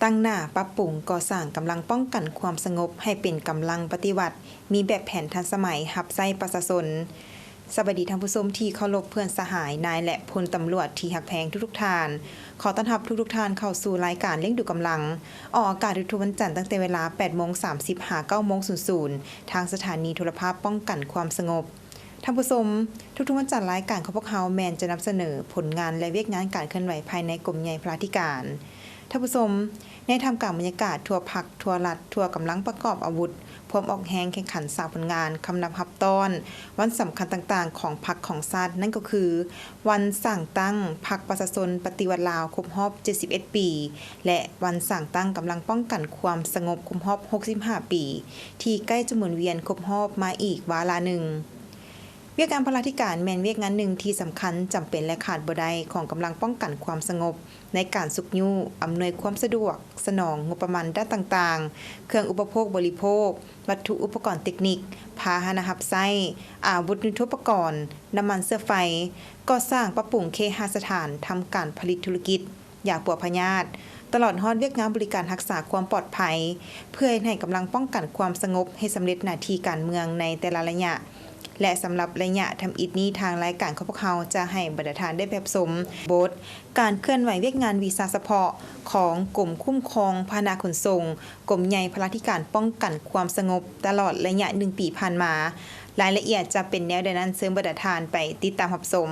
ຕັ້ງໜ້າປັບປຸງກໍ່ສ້າງກຳລັງປ້ອງກັນຄວາມສະຫງົບໃຫ້ເປັນກຳລັງປະຕິວັດ, ມີແບບແຜນທັນສະໄໝ ຮັບໃຊ້ປະຊາຊົນ. ສະບາຍດີທ່ານຜູ້ຊົມທີ່ເຄົາລົບ, ເພື່ອນສະຫາຍ, ນາຍ ແລະ ພົນຕຳຫຼວດທີ່ຮັກແພງທຸກໆທ່ານ. ຂໍຕ້ອນຮັບທຸກໆທ່ານເຂົ້າສູ່ລາຍການລ້ຽງດູກຳລັງ, ອອກອາກາດທຸກໆວັນຈັນ ຕັ້ງແຕ່ເວລາແປດໂມງສາມສິບ ຫາ ເກົ້າໂມງສູນສູນ ທາງສະຖານີໂທລະພາບປ້ອງກັນຄວາມສະຫງົບ. ທ່ານຜູ້ຊົມ, ທຸກໆວັນຈັນລາຍການຂອງພວກເຮົາແມ່ນຈະນຳສະເໜີຜົນງານ ແລະ ວຽກງານການເຄື່ອນໄຫວພາຍໃນກົມໃຫຍ່ພະລາທິການ. ທ່ານຜູ້ຊົມ, ໃນທ່າມກາງບັນຍາກາດທົ່ວພັກ, ທົ່ວລັດ, ທົ່ວກຳລັງປະກອບອາວຸດ, ພວມອອກແຮງແຂ່ງຂັນສ້າງຜົນງານ, ຄຳນັບຮັບຕ້ອນວັນສຳຄັນຕ່າງໆຂອງພັກຂອງຊາດ, ນັ້ນກໍຄື ວັນສ້າງຕັ້ງພັກປະຊາຊົນປະຕິວັດລາວຄົບຮອບເຈັດສິບເອັດປີ ແລະ ວັນສ້າງຕັ້ງກຳລັງປ້ອງກັນຄວາມສະຫງົບຄົບຮອບຫົກສິບຫ້າປີ ທີ່ໃກ້ຈະໝູນວຽນຄົບຮອບມາອີກວາລະໜຶ່ງ. ວຽກງານພະລາທິການແມ່ນວຽກງານໜຶ່ງທີ່ສຳຄັນ, ຈຳເປັນ ແລະ ຂາດບໍ່ໄດ້ຂອງກຳລັງປ້ອງກັນຄວາມສະຫງົບ ໃນການຊຸກຍູ້, ອຳນວຍຄວາມສະດວກ, ສະໜອງງົບປະມານດ້ານຕ່າງໆ, ເຄື່ອງອຸປະໂພກບໍລິໂພກ, ວັດຖຸອຸປະກອນເຕັກນິກ, ພາຫະນະຮັບໃຊ້, ອາວຸດຍຸດໂທປະກອນ, ນ້ຳມັນເຊື້ອໄຟ, ກໍ່ສ້າງປັບປຸງເຄຫະສະຖານ, ທຳການຜະລິດທຸລະກິດ, ຢາປົວພະຍາດ, ຕະຫຼອດຮອດວຽກງານບໍລິການຮັກສາຄວາມປອດໄພ, ເພື່ອເຮັດໃຫ້ກຳລັງປ້ອງກັນຄວາມສະຫງົບໃຫ້ສຳເລັດໜ້າທີ່ການເມືອງໃນແຕ່ລະໄລຍະ ແລະ ສຳລັບໄລຍະທຳອິດນີ້, ທາງລາຍການຂອງພວກເຮົາຈະໃຫ້ບັນດາທ່ານໄດ້ໄປຮັບຊົມບົດການເຄື່ອນໄຫວວຽກງານວິຊາສະເພາະຂອງກົມຄຸ້ມຄອງພາຫະນະຂົນສົ່ງ, ກົມໃຫຍ່ພະລາທິການປ້ອງກັນຄວາມສະຫງົບ ຕະຫຼອດໄລຍະໜຶ່ງປີຜ່ານມາ. ລາຍລະອຽດຈະເປັນແນວໃດນັ້ນ, ເຊີນບັນດາທ່ານໄປຕິດຕາມຮັບຊົມ.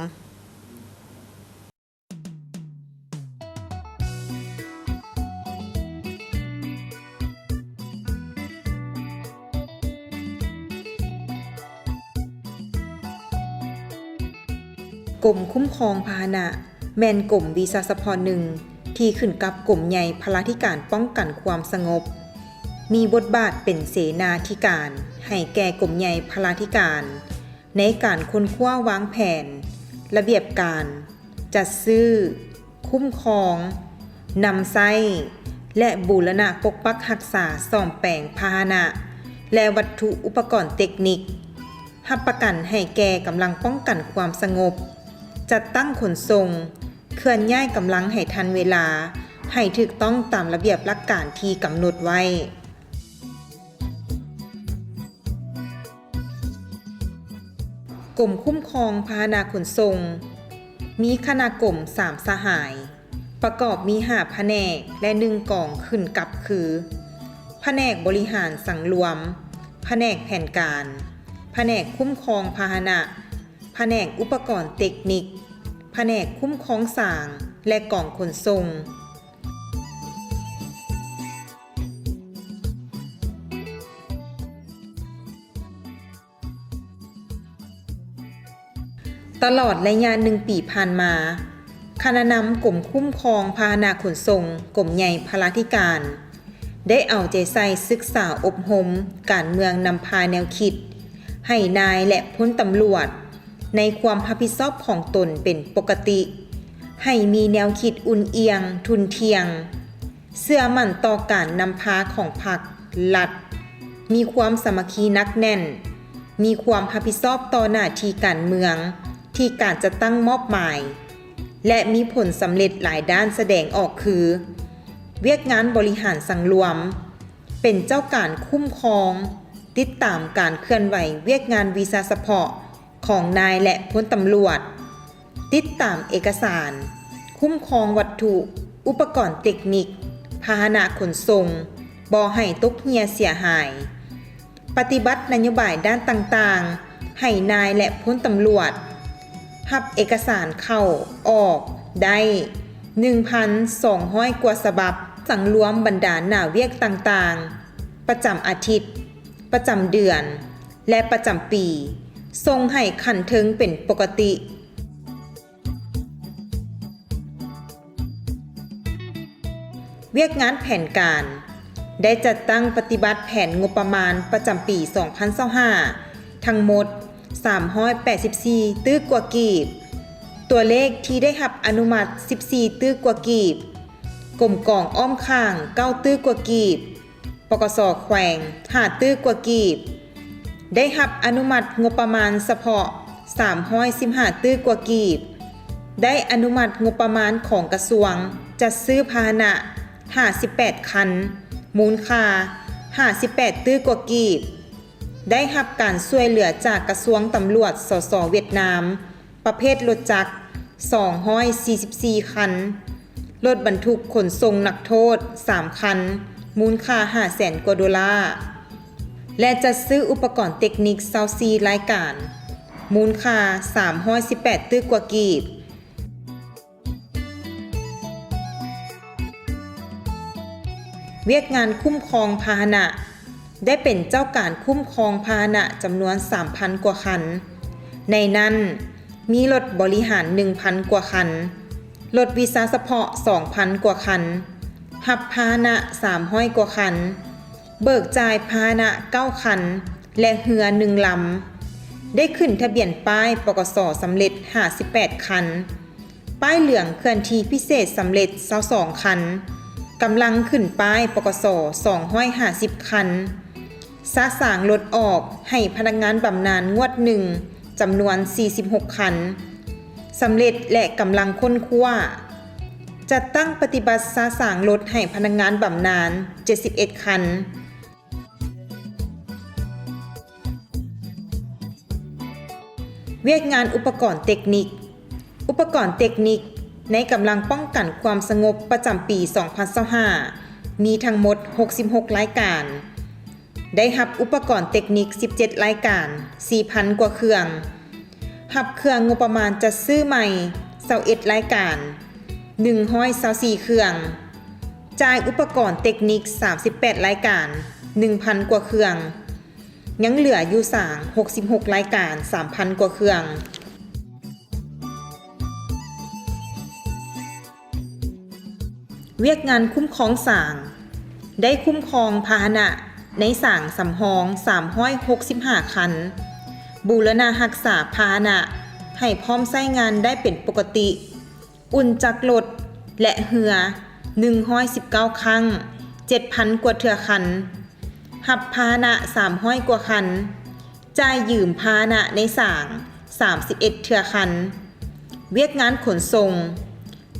ກົມຄຸ້ມຄອງພາຫະນະ ແມ່ນກົມວິຊາສະເພາະໜຶ່ງທີ່ຂຶ້ນກັບກົມໃຫຍ່ພະລາທິການປ້ອງກັນຄວາມສະຫງົບ, ມີບົດບາດເປັນເສນາທິການໃຫ້ແກ່ກົມໃຫຍ່ພະລາທິການ ໃນການຄົ້ນຄວ້າວາງແຜນ, ລະບຽບການ, ຈັດຊື້, ຄຸ້ມຄອງ, ນຳໃຊ້ ແລະ ບູລະນະປົກປັກຮັກສາ, ສ້ອມແປງພາຫະນະ ແລະ ວັດຖຸອຸປະກອນເຕັກນິກ, ຮັບປະກັນໃຫ້ແກ່ກຳລັງປ້ອງກັນຄວາມສະຫງົບ, ຈັດຕັ້ງຂົນສົ່ງ, ເຄື່ອນຍ້າຍກຳລັງໃຫ້ທັນເວລາ, ໃຫ້ຖືກຕ້ອງຕາມລະບຽບຫຼັກການທີ່ກຳນົດໄວ້. ກົມຄຸ້ມຄອງພາຫະນະຂົນສົ່ງ ມີຄະນະກົມສາມສະຫາຍ, ປະກອບມີຫ້າພະແນກ ແລະ ໜຶ່ງກອງຂຶ້ນກັບຄື ພະແນກບໍລິຫານສັງລວມ, ພະແນກແຜນການ, ພະແນກຄຸ້ມຄອງພາຫະນະ, ພະແນກອຸປະກອນເຕັກນິກ, ພະແນກຄຸ້ມຄອງສາງ ແລະ ກອງຂົນສົ່ງ. ຕະຫຼອດໄລຍະໜຶ່ງປີຜ່ານມາ, ຄະນະນຳກົມຄຸ້ມຄອງພາຫະນະຂົນສົ່ງ ກົມໃຫຍ່ພະລາທິການ ໄດ້ເອົາໃຈໃສ່ສຶກສາອົບຮົມການເມືອງນຳພາແນວຄິດ ໃຫ້ນາຍ ແລະ ພົນຕຳຫຼວດ ໃນຄວາມຮັບຜິດຊອບຂອງຕົນເປັນປົກກະຕິ, ໃຫ້ມີແນວຄິດອຸ່ນອຽງ, ທຸ່ນທ່ຽງ, ເຊື່ອໝັ້ນຕໍ່ການນຳພາຂອງພັກ, ລັດ, ມີຄວາມສາມັກຄີໜັກແໜ້ນ, ມີຄວາມຮັບຜິດຊອບຕໍ່ໜ້າທີ່ການເມືອງທີ່ການຈັດຕັ້ງມອບໝາຍ ແລະ ມີຜົນສຳເລັດຫຼາຍດ້ານສະແດງອອກຄື ວຽກງານບໍລິຫານສັງລວມ, ເປັນເຈົ້າການຄຸ້ມຄອງ, ຕິດຕາມການເຄື່ອນໄຫວວຽກງານວິຊາສະເພາະຂອງນາຍ ແລະ ພົນຕຳຫຼວດ, ຕິດຕາມເອກະສານ, ຄຸ້ມຄອງວັດຖຸ, ອຸປະກອນເຕັກນິກ, ພາຫະນະຂົນສົ່ງ, ບໍ່ໃຫ້ຕົກເຫ່ຍເສຍຫາຍ, ປະຕິບັດນະໂຍບາຍດ້ານຕ່າງໆ ໃຫ້ນາຍ ແລະ ພົນຕຳຫຼວດ ຮັບເອກະສານເຂົ້າອອກໄດ້ ໜຶ່ງພັນສອງຮ້ອຍກວ່າສະບັບ, ສັງລວມບັນດາໜ້າວຽກຕ່າງໆ ປະຈຳອາທິດ, ປະຈຳເດືອນ ແລະ ປະຈຳປີ ສົ່ງໃຫ້ຂັ້ນເທິງເປັນປົກກະຕິ. ວຽກງານແຜນການ ໄດ້ຈັດຕັ້ງປະຕິບັດແຜນງົບປະມານປະຈຳປີສອງພັນຊາວຫ້າ ທັງໝົດສາມຮ້ອຍແປດສິບສີ່ຕື້ກວ່າກີບ. ຕົວເລກທີ່ໄດ້ຮັບອະນຸມັດສິບສີ່ຕື້ກວ່າກີບ, ກົມກອງອ້ອມຂ້າງເກົ້າຕື້ກວ່າກີບ, ປກສ ແຂວງຫ້າຕື້ກວ່າກີບ, ໄດ້ຮັບອະນຸມັດງົບປະມານສະເພາະສາມຮ້ອຍສິບຫ້າຕື້ກວ່າກີບ, ໄດ້ອະນຸມັດງົບປະມານຂອງກະຊວງຈັດຊື້ພາຫະນະ ຫ້າສິບແປດຄັນ, ມູນຄ່າຫ້າສິບແປດຕື້ກວ່າກີບ, ໄດ້ຮັບການຊ່ວຍເຫຼືອຈາກກະຊວງຕຳຫຼວດ ສສ ຫວຽດນາມ ປະເພດລົດຈັກສອງຮ້ອຍສີ່ສິບສີ່ຄັນ, ລົດບັນທຸກຂົນສົ່ງນັກໂທດສາມຄັນ, ມູນຄ່າຫ້າແສນກວ່າໂດລາ ແລະ ຈັດຊື້ອຸປະກອນເຕັກນິກຊາວສີ່ລາຍການ, ມູນຄ່າສາມຮ້ອຍສິບແປດຕື້ກວ່າກີບ. ວຽກງານຄຸ້ມຄອງພາຫະນະ ໄດ້ເປັນເຈົ້າການຄຸ້ມຄອງພາຫະນະຈຳນວນສາມພັນກວ່າຄັນ, ໃນນັ້ນມີລົດບໍລິຫານໜຶ່ງພັນກວ່າຄັນ, ລົດວິຊາສະເພາະສອງພັນກວ່າຄັນ, ຮັບພາຫະນະສາມຮ້ອຍກວ່າຄັນ, ເບີກຈ່າຍພາຫະນະເກົ້າຄັນ ແລະ ເຮືອໜຶ່ງລຳ, ໄດ້ຂຶ້ນທະບຽນປ້າຍ ປກສ ສຳເລັດຫ້າສິບແປດຄັນ, ປ້າຍເຫຼືອງເຄື່ອນທີ່ພິເສດສຳເລັດຊາວສອງຄັນ, ກຳລັງຂຶ້ນປ້າຍ ປກສ ສອງຮ້ອຍຫ້າສິບຄັນ, ສະສາງລົດອອກໃຫ້ພະນັກງານບຳນານງວດໜຶ່ງ ຈຳນວນສີ່ສິບຫົກຄັນ, ສຳເລັດ ແລະ ກຳລັງຄົ້ນຄວ້າ. ຈັດຕັ້ງປະຕິບັດສະສາງລົດໃຫ້ພະນັກງານບຳນານເຈັດສິບເອັດຄັນ. ວຽກງານອຸປະກອນເຕັກນິກ. ອຸປະກອນເຕັກນິກໃນກຳລັງປ້ອງກັນຄວາມສະຫງົບປະຈຳປີສອງພັນຊາວຫ້າ ມີທັງໝົດຫົກສິບຫົກລາຍການ, ໄດ້ຮັບອຸປະກອນເຕັກນິກສິບເຈັດລາຍການ, ສີ່ພັນກວ່າເຄື່ອງ, ຮັບເຄື່ອງງົບປະມານຈັດຊື້ໃໝ່ຊາວເອັດລາຍການ, ໜຶ່ງຮ້ອຍຊາວສີ່ເຄື່ອງ, ຈ່າຍອຸປະກອນເຕັກນິກສາມສິບແປດລາຍການ, ໜຶ່ງພັນກວ່າເຄື່ອງ, ຍັງເຫຼືອຢູ່ສາງຫົກສິບຫົກລາຍການ, ສາມພັນກວ່າເຄື່ອງ. ວຽກງານຄຸ້ມຄອງສາງ ໄດ້ຄຸ້ມຄອງພາຫະນະໃນສາງສຳຮອງສາມຮ້ອຍຫົກສິບຫ້າຄັນ, ບູລະນະຮັກສາພາຫະນະໃຫ້ພ້ອມໃຊ້ງານໄດ້ເປັນປົກກະຕິ, ອຸ່ນຈັກລົດ ແລະ ເຮືອ ໜຶ່ງຮ້ອຍສິບເກົ້າຄັ້ງ, ເຈັດພັນກວ່າເທື່ອຄັນ, ຮັບພາຫະນະສາມຮ້ອຍກວ່າຄັນ, ຈ່າຍຢືມພາຫະນະໃນສາງສາມສິບເອັດເທື່ອຄັນ. ວຽກງານຂົນສົ່ງ,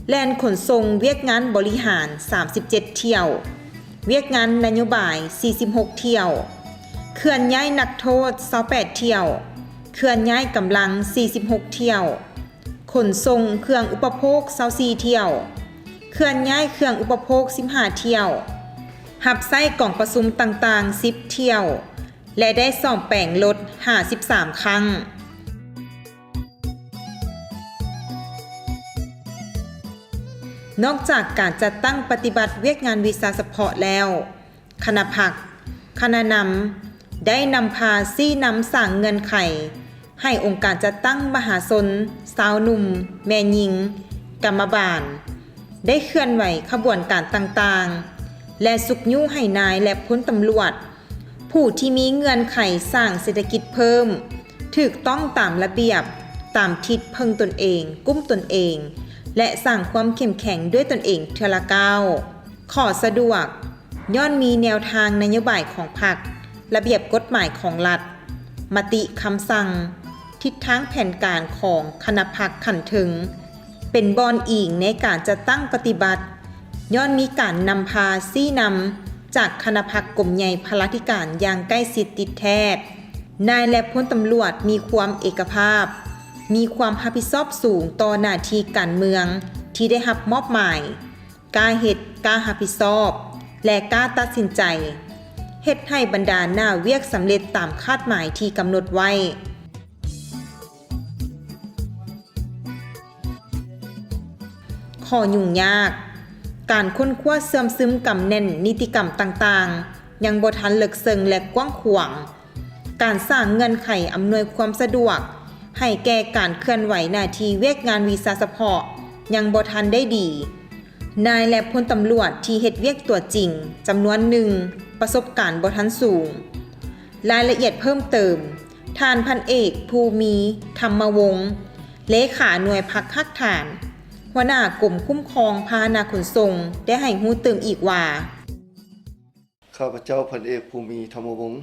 ແລ່ນຂົນສົ່ງວຽກງານບໍລິຫານສາມສິບເຈັດຖ້ຽວ, ວຽກງານນະໂຍບາຍສີ່ສິບຫົກຖ້ຽວ, ເຄື່ອນຍ້າຍນັກໂທດຊາວແປດຖ້ຽວ, ເຄື່ອນຍ້າຍກຳລັງສີ່ສິບຫົກຖ້ຽວ, ຂົນສົ່ງເຄື່ອງອຸປະໂພກຊາວສີ່ຖ້ຽວ, ເຄື່ອນຍ້າຍເຄື່ອງອຸປະໂພກສິບຫ້າຖ້ຽວ, ຮັບໃຊ້ກອງປະຊຸມຕ່າງໆສິບຖ້ຽວ ແລະ ໄດ້ສ້ອມແປງລົດຫ້າສິບສາມຄັ້ງ. ນອກຈາກການຈັດຕັ້ງປະຕິບັດວຽກງານວິຊາສະເພາະແລ້ວ, ຄະນະພັກ, ຄະນະນຳ ໄດ້ນຳພາຊີ້ນຳສ້າງເງື່ອນໄຂໃຫ້ອົງການຈັດຕັ້ງມະຫາຊົນ, ຊາວໜຸ່ມ, ແມ່ຍິງ, ກຳມະບານ ໄດ້ເຄື່ອນໄຫວຂະບວນການຕ່າງໆ ແລະ ຊຸກຍູ້ໃຫ້ນາຍ ແລະ ພົນຕຳຫຼວດ ຜູ້ທີ່ມີເງື່ອນໄຂສ້າງເສດຖະກິດເພີ່ມ ຖືກຕ້ອງຕາມລະບຽບ, ຕາມທິດເພິ່ງຕົນເອງ, ກຸ້ມຕົນເອງ ແລະ ສ້າງຄວາມເຂັ້ມແຂງດ້ວຍຕົນເອງເທື່ອລະກ້າວ. ຂໍ້ສະດວກ, ຍ້ອນມີແນວທາງນະໂຍບາຍຂອງພັກ, ລະບຽບກົດໝາຍຂອງລັດ, ມະຕິຄຳສັ່ງ, ທິດທາງແຜນການຂອງຄະນະພັກຂັ້ນເທິງ ເປັນບ່ອນອີງໃນການຈັດຕັ້ງປະຕິບັດ, ຍ້ອນມີການນຳພາຊີ້ນຳຈາກຄະນະພັກກົມໃຫຍ່ພະລາທິການຢ່າງໃກ້ຊິດຕິດແທດ. ນາຍ ແລະ ພົນຕຳຫຼວດມີຄວາມເອກະພາບ, ມີຄວາມຮັບຜິດຊອບສູງຕໍ່ໜ້າທີ່ການເມືອງທີ່ໄດ້ຮັບມອບໝາຍ, ກ້າເຮັດ, ກ້າຮັບຜິດຊອບ ແລະ ກ້າຕັດສິນໃຈ, ເຮັດໃຫ້ບັນດາໜ້າວຽກສຳເລັດຕາມຄາດໝາຍທີ່ກຳນົດໄວ້. ຂໍ້ຫຍຸ້ງຍາກ, ການຄົ້ນຄວ້າເຊື່ອມຊຶມກຳແໜ້ນນິຕິກຳຕ່າງໆ ຍັງບໍ່ທັນເລິກເຊິ່ງ ແລະ ກວ້າງຂວາງ. ການສ້າງເງື່ອນໄຂອຳນວຍຄວາມສະດວກໃຫ້ແກ່ການເຄື່ອນໄຫວໜ້າທີ່ວຽກງານວິຊາສະເພາະຍັງບໍ່ທັນໄດ້ດີ. ນາຍ ແລະ ພົນຕຳຫຼວດທີ່ເຮັດວຽກຕົວຈິງຈຳນວນໜຶ່ງປະສົບການບໍ່ທັນສູງ. ລາຍລະອຽດເພີ່ມເຕີມ, ທ່ານພັນເອກ ພູມີ ທຳມະວົງ ເລຂາໜ່ວຍພັກຮາກຖານ, ຫົວໜ້າກົມຄຸ້ມຄອງພາຫະນະຂົນສົ່ງ ໄດ້ໃຫ້ຮູ້ຕື່ມອີກວ່າ, ຂ້າພະເຈົ້າ ພັນເອກ ພູມີ ທຳມະວົງ,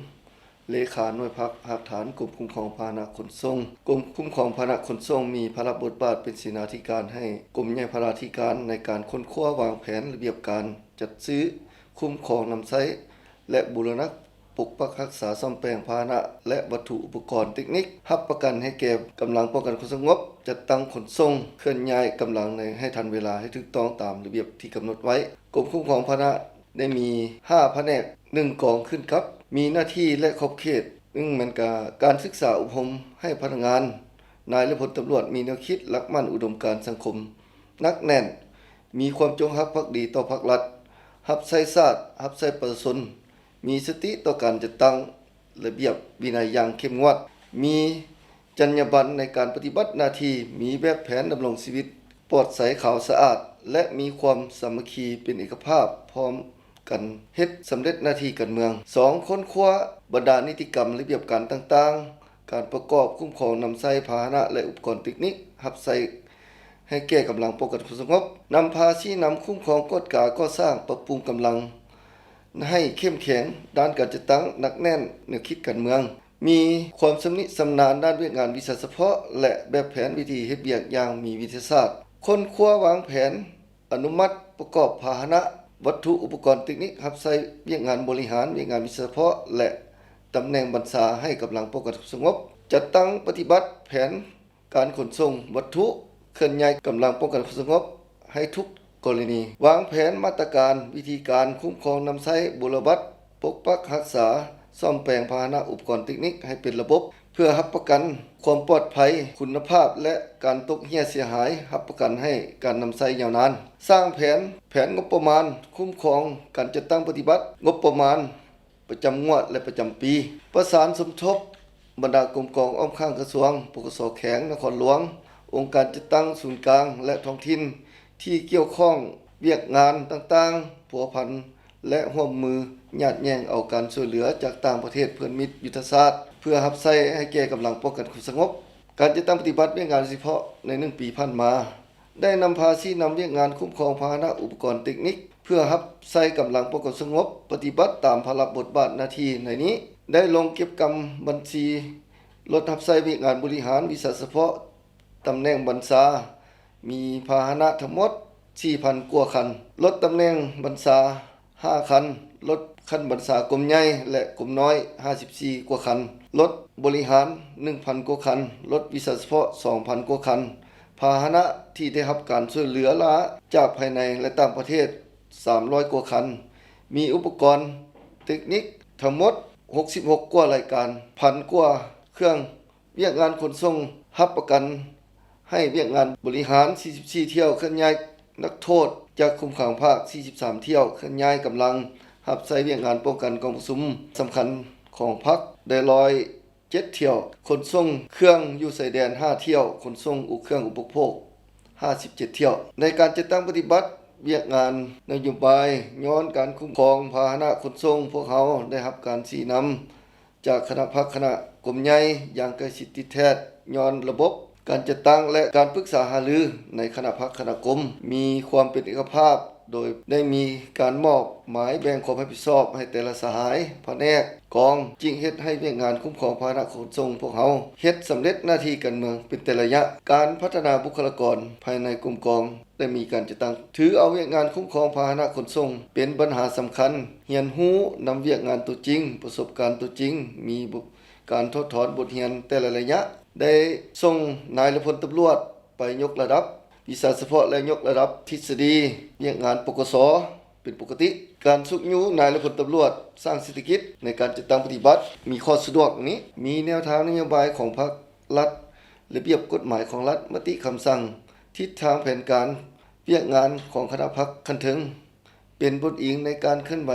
ເລຂາໜ່ວຍພັກຮາກຖານກົມຄຸ້ມຄອງພາຫະນະຂົນສົ່ງ. ກົມຄຸ້ມຄອງພາຫະນະຂົນສົ່ງມີພາລະບົດບາດເປັນເສນາທິການໃຫ້ກົມໃຫຍ່ພາລາທິການໃນການຄົ້ນຄວ້າວາງແຜນລະບຽບການຈັດຊື້, ຄຸ້ມຄອງນຳໃຊ້ ແລະ ບູລະນະປົກປັກຮັກສາ, ສ້ອມແປງພາຫະນະ ແລະ ວັດຖຸອຸປະກອນເຕັກນິກ, ຮັບປະກັນໃຫ້ແກ່ກຳລັງປ້ອງກັນຄວາມສະຫງົບ, ຈັດຕັ້ງຂົນສົ່ງເຄື່ອນຍ້າຍກຳລັງໃນ ໃຫ້ທັນເວລາ, ໃຫ້ຖືກຕ້ອງຕາມລະບຽບທີ່ກຳນົດໄວ້. ກົມຄຸ້ມຄອງພາຫະນະ ໄດ້ມີຫ້າພະແນກ ໜຶ່ງກອງຂຶ້ນກັບ, ມີໜ້າທີ່ ແລະ ຂອບເຂດ. ໜຶ່ງແມ່ນກາ ການສຶກສາອົບຮົມໃຫ້ພະນັກງານ, ນາຍ ແລະ ພົນຕຳຫຼວດມີແນວຄິດ, ຫຼັກໝັ້ນ, ອຸດົມການສັງຄົມໜັກແໜ້ນ, ມີຄວາມຈົງຮັກພັກດີຕໍ່ພັກລັດ, ຮັບໃຊ້ຊາດ, ຮັບໃຊ້ປະຊາຊົນ, ມີສະຕິຕໍ່ການຈັດຕັ້ງລະບຽບວິໄນຢ່າງເຂັ້ມງວດ, ມີ ຈັນຍາບັນໃນການປະຕິບັດໜ້າທີ່, ມີແບບແຜນດຳລົງຊີວິດປອດໃສ, ຂາວສະອາດ ແລະ ມີຄວາມສາມັກຄີເປັນເອກະພາບ, ພ້ອມກັນເຮັດສຳເລັດໜ້າທີ່ການເມືອງ. ສອງ, ຄົ້ນຄວ້າບັນດານິຕິກຳລະບຽບການຕ່າງໆ, ການປະກອບ, ຄຸ້ມຄອງ, ນຳໃຊ້ພາຫະນະ ແລະ ອຸປະກອນເຕັກນິກຮັບໃຊ້ໃຫ້ແກ່ກຳລັງປ້ອງກັນຄວາມສະຫງົບ, ນຳພາຊີ້ນຳຄຸ້ມຄອງກວດກາ, ກໍ່ສ້າງ, ປັບປຸງກຳລັງ ໃຫ້ເຂັ້ມແຂງດ້ານການຈັດຕັ້ງ, ໜັກແໜ້ນແນວຄິດການເມືອງ, ມີຄວາມຊຳນິຊຳນານດ້ານວຽກງານວິຊາສະເພາະ ແລະ ແບບແຜນວິທີເຮັດວຽກຢ່າງມີວິທະຍາສາດ, ຄົ້ນຄວ້າວາງແຜນ, ອະນຸມັດປະກອບພາຫະນະ, ວັດຖຸອຸປະກອນເຕັກນິກຮັບໃຊ້ວຽກງານບໍລິຫານ, ວຽກງານວິຊາສະເພາະ ແລະ ຕຳແໜ່ງບັນຊາໃຫ້ກຳລັງປ້ອງກັນຄວາມສະຫງົບ, ຈັດຕັ້ງປະຕິບັດແຜນ ການຂົນສົ່ງວັດຖຸເຄື່ອນຍ້າຍກຳລັງປ້ອງກັນຄວາມສະຫງົບໃຫ້ທຸກກໍລະນີ, ວາງແຜນມາດຕະການ, ວິທີການຄຸ້ມຄອງນຳໃຊ້, ບຸລະບັດ, ປົກປັກຮັກສາ, ສ້ອມແປງພາຫະນະ, ອຸປະກອນເຕັກນິກໃຫ້ເປັນລະບົບ ເພື່ອຮັບປະກັນຄວາມປອດໄພ, ຄຸນນະພາບ ແລະ ການຕົກເຮ່ຍເສຍຫາຍ, ຮັບປະກັນໃຫ້ການນຳໃຊ້ຍາວນານ. ສ້າງແຜນ, ແຜນງົບປະມານ, ຄຸ້ມຄອງການຈັດຕັ້ງປະຕິບັດງົບປະມານ ປະຈຳງວດ ແລະ ປະຈຳປີ, ປະສານສົມທົບບັນດາກົມກອງອ້ອມຂ້າງກະຊວງ, ປກສ ແຂວງນະຄອນຫຼວງ, ອົງການຈັດຕັ້ງສູນກາງ ແລະ ທ້ອງຖິ່ນທີ່ກ່ຽວຂ້ອງວຽກງານຕ່າງໆພົວພັນ ແລະ ຮ່ວມມືຍາດແຍ່ງເອົາການຊ່ວຍເຫຼືອຈາກຕ່າງປະເທດເພື່ອນມິດຍຸດທະສາດ ເພື່ອຮັບໃຊ້ໃຫ້ແກ່ກຳລັງປ້ອງກັນຄວາມສະຫງົບ. ການຈັດຕັ້ງປະຕິບັດວຽກງານສະເພາະໃນໜຶ່ງປີຜ່ານມາ ໄດ້ນຳພາຊີ້ນຳວຽກງານຄຸ້ມຄອງພາຫະນະອຸປະກອນເຕັກນິກ ເພື່ອຮັບໃຊ້ກຳລັງປ້ອງກັນຄວາມສະຫງົບ ປະຕິບັດຕາມພາລະບົດບາດໜ້າທີ່ໃນນີ້ ໄດ້ລົງເກັບກຳບັນຊີລົດຮັບໃຊ້ວຽກງານບໍລິຫານວິຊາສະເພາະ ຕຳແໜ່ງບັນຊາ ມີພາຫະນະທັງໝົດສີ່ພັນກວ່າຄັນ, ລົດຕຳແໜ່ງບັນຊາ ຫ້າຄັນ, ລົດຂັ້ນບັນຊາກົມໃຫຍ່ ແລະ ກົມນ້ອຍ ຫ້າສິບສີ່ກວ່າຄັນ, ລົດບໍລິຫານ ໜຶ່ງພັນກວ່າຄັນ, ລົດວິຊາສະເພາະ ສອງພັນກວ່າຄັນ, ພາຫະນະທີ່ໄດ້ຮັບການຊ່ວຍເຫຼືອລ້າຈາກພາຍໃນ ແລະ ຕ່າງປະເທດ ສາມຮ້ອຍກວ່າຄັນ, ມີອຸປະກອນເຕັກນິກທັງໝົດ ຫົກສິບຫົກກວ່າລາຍການ, ພັນກວ່າເຄື່ອງ. ວຽກງານຂົນສົ່ງຮັບປະກັນໃຫ້ວຽກງານບໍລິຫານ ສີ່ສິບສີ່ຖ້ຽວເຄື່ອນຍ້າຍນັກໂທດຈາກຄຸມຂັງພາກ ສີ່ສິບສາມຖ້ຽວເຄື່ອນຍ້າຍກຳລັງຮັບໃຊ້ວຽກງານປ້ອງກັນກອງປະຊຸມສຳຄັນຂອງພັກ ໄດ້ຮ້ອຍເຈັດຖ້ຽວ, ຂົນສົ່ງເຄື່ອງຢູ່ຊາຍແດນ ຫ້າຖ້ຽວ, ຂົນສົ່ງອຸເຄື່ອງອຸປະໂພກ ຫ້າສິບເຈັດຖ້ຽວ. ໃນການຈັດຕັ້ງປະຕິບັດວຽກງານນະໂຍບາຍ ຍ້ອນການຄຸ້ມຄອງພາຫະນະຂົນສົ່ງ, ພວກເຮົາໄດ້ຮັບການຊີ້ນຳ ຈາກຄະນະພັກຄະນະກົມໃຫຍ່ຢ່າງໃກ້ຊິດຕິດແທດ, ຍ້ອນລະບົບການຈັດຕັ້ງ ແລະ ການປຶກສາຫາລືໃນຄະນະພັກຄະນະກົມມີຄວາມເປັນເອກະພາບ, ໂດຍໄດ້ມີການມອບໝາຍແບ່ງຄວາມຮັບຜິດຊອບໃຫ້ແຕ່ລະສະຫາຍ, ພະແນກ, ກອງ, ຈຶ່ງເຮັດໃຫ້ວຽກງານຄຸ້ມຄອງພາຫະນະຂົນສົ່ງພວກເຮົາເຮັດສຳເລັດໜ້າທີ່ການເມືອງເປັນແຕ່ໄລຍະ. ການພັດທະນາບຸກຄະລາກອນພາຍໃນກົມກອງ ໄດ້ມີການຈັດຕັ້ງ ຖືເອົາວຽກງານຄຸ້ມຄອງພາຫະນະຂົນສົ່ງເປັນບັນຫາສຳຄັນ, ຮຽນຮູ້ນຳວຽກງານຕົວຈິງ, ປະສົບການຕົວຈິງ, ມີບົດ ການຖອດຖອນບົດຮຽນແຕ່ລະໄລຍະ, ໄດ້ສົ່ງນາຍ ແລະ ພົນຕຳຫຼວດໄປຍົກລະດັບວິຊາສະເພາະ ແລະ ຍົກລະດັບທິດສະດີວຽກງານ ປກສ ເປັນປົກກະຕິ. ການຊຸກຍູ້ນາຍ ແລະ ພົນຕຳຫຼວດສ້າງເສດຖະກິດໃນການຈັດຕັ້ງປະຕິບັດມີຂໍ້ສະດວກນີ້ ມີແນວທາງນະໂຍບາຍຂອງພັກລັດ, ລະບຽບກົດໝາຍຂອງລັດ, ມະຕິຄຳສັ່ງ, ທິດທາງແຜນການວຽກງານຂອງຄະນະພັກຂັ້ນເທິງ ເປັນບົດອີງໃນການເຄື່ອນໄຫວ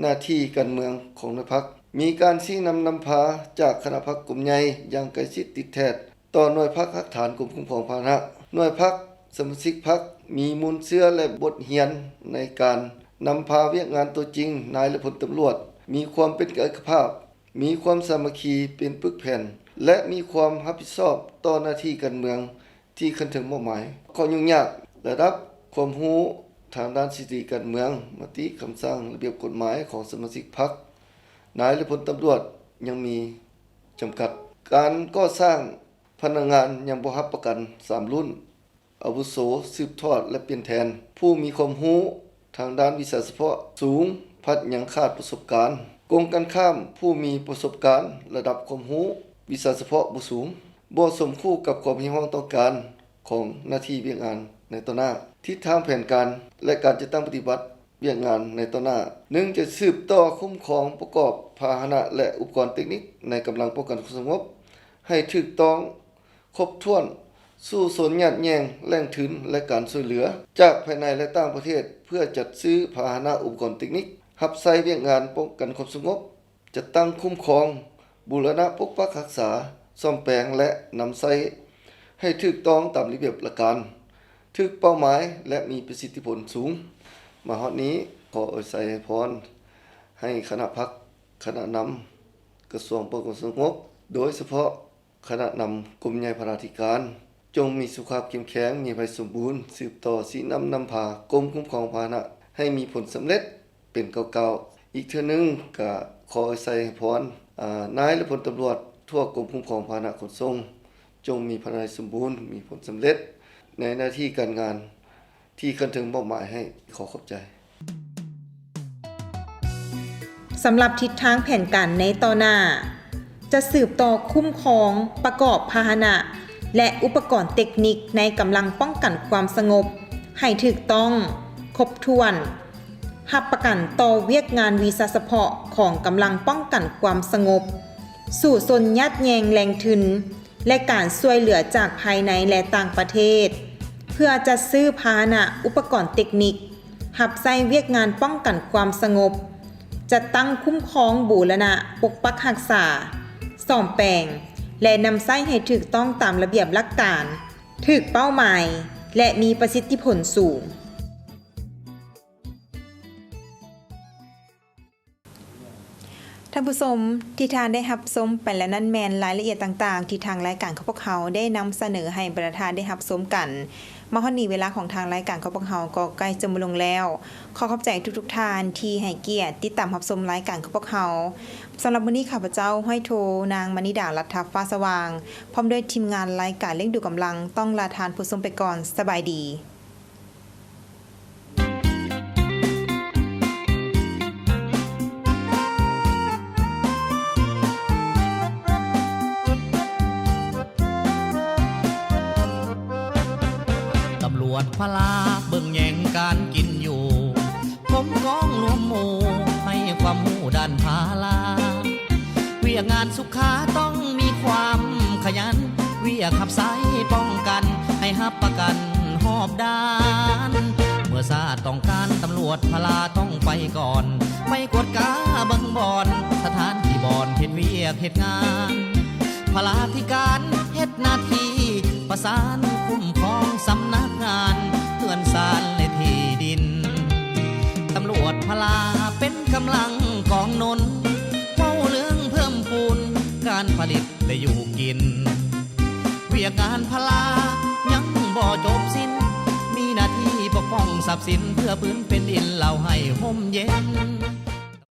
ໜ້າທີ່ການເມືອງຂອງໜ່ວຍພັກ. ມີການຊີ້ນຳນຳພາຈາກຄະນະພັກກົມໃຫຍ່ຢ່າງໃກ້ຊິດຕິດແທດຕໍ່ໜ່ວຍພັກຮາກຖານກົມຄຸ້ມຄອງພາຫະນະ. ໜ່ວຍພັກ, ສະມາຊິກພັກ ມີມູນເຊື້ອ ແລະ ບົດຮຽນໃນການນຳພາວຽກງານຕົວຈິງ, ນາຍ ແລະ ພົນຕຳຫຼວດ ມີຄວາມເປັນເອກະພາບ, ມີຄວາມສາມັກຄີເປັນປຶກແຜ່ນ ແລະ ມີຄວາມຮັບຜິດຊອບຕໍ່ໜ້າທີ່ການເມືອງທີ່ຂັ້ນເທິງມອບໝາຍ. ຂໍ້ຫຍຸ້ງຍາກ, ລະດັບຄວາມຮູ້ທາງດ້ານສິດທິການເມືອງ, ມະຕິ, ຄຳສັ່ງ, ລະບຽບກົດໝາຍຂອງສະມາຊິກພັກ, ນາຍ ແລະ ພົນຕຳຫຼວດ ຍັງມີຈຳກັດ. ການກໍ່ສ້າງພະນັກງານຍັງບໍ່ຮັບປະກັນສາມລຸ້ນ ອາວຸໂສ ສືບທອດ ແລະ ປ່ຽນແທນ. ຜູ້ມີຄວາມຮູ້ທາງດ້ານວິຊາສະເພາະສູງ ພັດຍັງຂາດປະສົບການ. ກົງກັນຂ້າມ, ຜູ້ມີປະສົບການ, ລະດັບຄວາມຮູ້ວິຊາສະເພາະບໍ່ສູງ, ບໍ່ສົມຄູ່ກັບຄວາມຮຽກຮ້ອງຕ້ອງການຂອງໜ້າທີ່ວຽກງານໃນຕໍ່ໜ້າ. ທິດທາງແຜນການ ແລະ ການຈັດຕັ້ງປະຕິບັດວຽກງານໃນຕໍ່ໜ້າ. ໜຶ່ງ, ຈະສືບຕໍ່ຄຸ້ມຄອງປະກອບພາຫະນະ ແລະ ອຸປະກອນເຕັກນິກໃນກຳລັງປ້ອງກັນຄວາມສະຫງົບໃຫ້ຖືກຕ້ອງ ຄົບຖ້ວນ, ສູ້ຊົນຍາດແຍ່ງແຫຼ່ງທຶນ ແລະ ການຊ່ວຍເຫຼືອຈາກພາຍໃນ ແລະ ຕ່າງປະເທດ ເພື່ອຈັດຊື້ພາຫະນະ, ອຸປະກອນເຕັກນິກ ຮັບໃຊ້ວຽກງານປ້ອງກັນຄວາມສະຫງົບ, ຈັດຕັ້ງຄຸ້ມຄອງ, ບູລະນະປົກປັກຮັກສາ, ສ້ອມແປງ ແລະ ນຳໃຊ້ໃຫ້ຖືກຕ້ອງຕາມລະບຽບຫຼັກການ, ຖືກເປົ້າໝາຍ ແລະ ມີປະສິດທິຜົນສູງ. ມາຮອດນີ້ ຂໍອວຍໄຊໃຫ້ພອນໃຫ້ຄະນະພັກ, ຄະນະນຳກະຊວງປ້ອງກັນຄວາມສະຫງົບ, ໂດຍສະເພາະ ຄະນະນຳກົມໃຫຍ່ພະລາທິການ ຈົ່ງມີສຸຂະພາບເຂັ້ມແຂງ, ມີໄພສົມບູນ, ສືບຕໍ່ຊີ້ນຳນຳພາກົມຄຸ້ມຄອງພາຫະນະໃຫ້ມີຜົນສຳເລັດເປັນກ້າວໆ. ອີກເທື່ອໜຶ່ງກະຂໍອວຍໄຊໃຫ້ພອນ ອາ ນາຍ ແລະ ພົນຕຳຫຼວດທົ່ວກົມຄຸ້ມຄອງພາຫະນະຂົນສົ່ງ ຈົ່ງມີພະລານາຍສົມບູນ, ມີຜົນສຳເລັດໃນໜ້າທີ່ການງານ ທີ່ຂັ້ນເທິງມອບໝາຍໃຫ້. ຂໍຂອບໃຈ. ສຳລັບທິດທາງແຜນການໃນຕໍ່ໜ້າ ຈະສືບຕໍ່ຄຸ້ມຄອງປະກອບພາຫະນະ ແລະ ອຸປະກອນເຕັກນິກໃນກຳລັງປ້ອງກັນຄວາມສະຫງົບໃຫ້ຖືກຕ້ອງ, ຄົບຖ້ວນ, ຮັບປະກັນຕໍ່ວຽກງານວິຊາສະເພາະຂອງກຳລັງປ້ອງກັນຄວາມສະຫງົບ, ສູ້ຊົນຍາດແຍ່ງແຫຼ່ງທຶນ ແລະ ການຊ່ວຍເຫຼືອຈາກພາຍໃນ ແລະ ຕ່າງປະເທດ ເພື່ອຈັດຊື້ພາຫະນະ, ອຸປະກອນເຕັກນິກ ຮັບໃຊ້ວຽກງານປ້ອງກັນຄວາມສະຫງົບ, ຈັດຕັ້ງຄຸ້ມຄອງ, ບູລະນະປົກປັກຮັກສາ, ສ້ອມແປງ ແລະ ນຳໃຊ້ໃຫ້ຖືກຕ້ອງຕາມລະບຽບຫຼັກການ, ຖືກເປົ້າໝາຍ ແລະ ມີປະສິດທິຜົນສູງ. ທ່ານຜູ້ຊົມ ທີ່ທ່ານໄດ້ຮັບຊົມໄປແລ້ວນັ້ນແມ່ນລາຍລະອຽດຕ່າງໆ ທີ່ທາງລາຍການຂອງພວກເຮົາໄດ້ນຳສະເໜີໃຫ້ບັນດາທ່ານໄດ້ຮັບຊົມກັນ. ມາຮອດນີ້ເວລາຂອງທາງລາຍການຂອງພວກເຮົາກໍໃກ້ຈະໝົດລົງແລ້ວ. ຂໍຂອບໃຈທຸກໆທ່ານທີ່ໃຫ້ກຽດຕິດຕາມຮັບຊົມລາຍການຂອງພວກເຮົາ. ສຳລັບມື້ນີ້ຂ້າພະເຈົ້າ ຮ້ອຍໂທ ນາງ ມະນີດາ ລັດຖະຟ້າສະຫວ່າງ ພ້ອມດ້ວຍທີມງານລາຍການລ້ຽງດູກຳລັງ ຕ້ອງລາທ່ານຜູ້ຊົມໄປກ່ອນ. ສະບາຍດີ. ຕຳຫຼວດພະລາເບິ່ງແຍງການກິນຢູ່ ກົມກອງລວມໝູ່ໃຫ້ຄວາມຮູ້ດ້ານພາລາ. ວຽກງານສຸຂາຕ້ອງມີຄວາມຂະຫຍັນ, ວຽກຮັບໃຊ້ປ້ອງກັນໃຫ້ຮັບປະກັນຮອບດ້ານ. ເມື່ອຊາດຕ້ອງການຕຳຫຼວດພະລາຕ້ອງໄປກ່ອນ, ໄປກວດກາເບິ່ງບ່ອນ ສະຖານທີ່ບ່ອນເຮັດວຽກເຮັດງານ. ພະລາທິການເຮັດໜ້າທີ່ປະສານຄຸ້ມຄອງສຳນັກງານເຮືອນຊານ ແລະ ທີ່ດິນ. ຕຳຫຼວດພະລາເປັນກຳລັງກອງໜູນ ເວົ້າເລື່ອງເພີ່ມພູນການຜະລິດ ແລະ ຢູ່ກິນ. ວຽກງານພະລາຍັງບໍ່ຈົບສິ້ນ, ມີໜ້າທີ່ປົກປ້ອງຊັບສິນ ເພື່ອພື້ນແຜ່ນດິນລາວ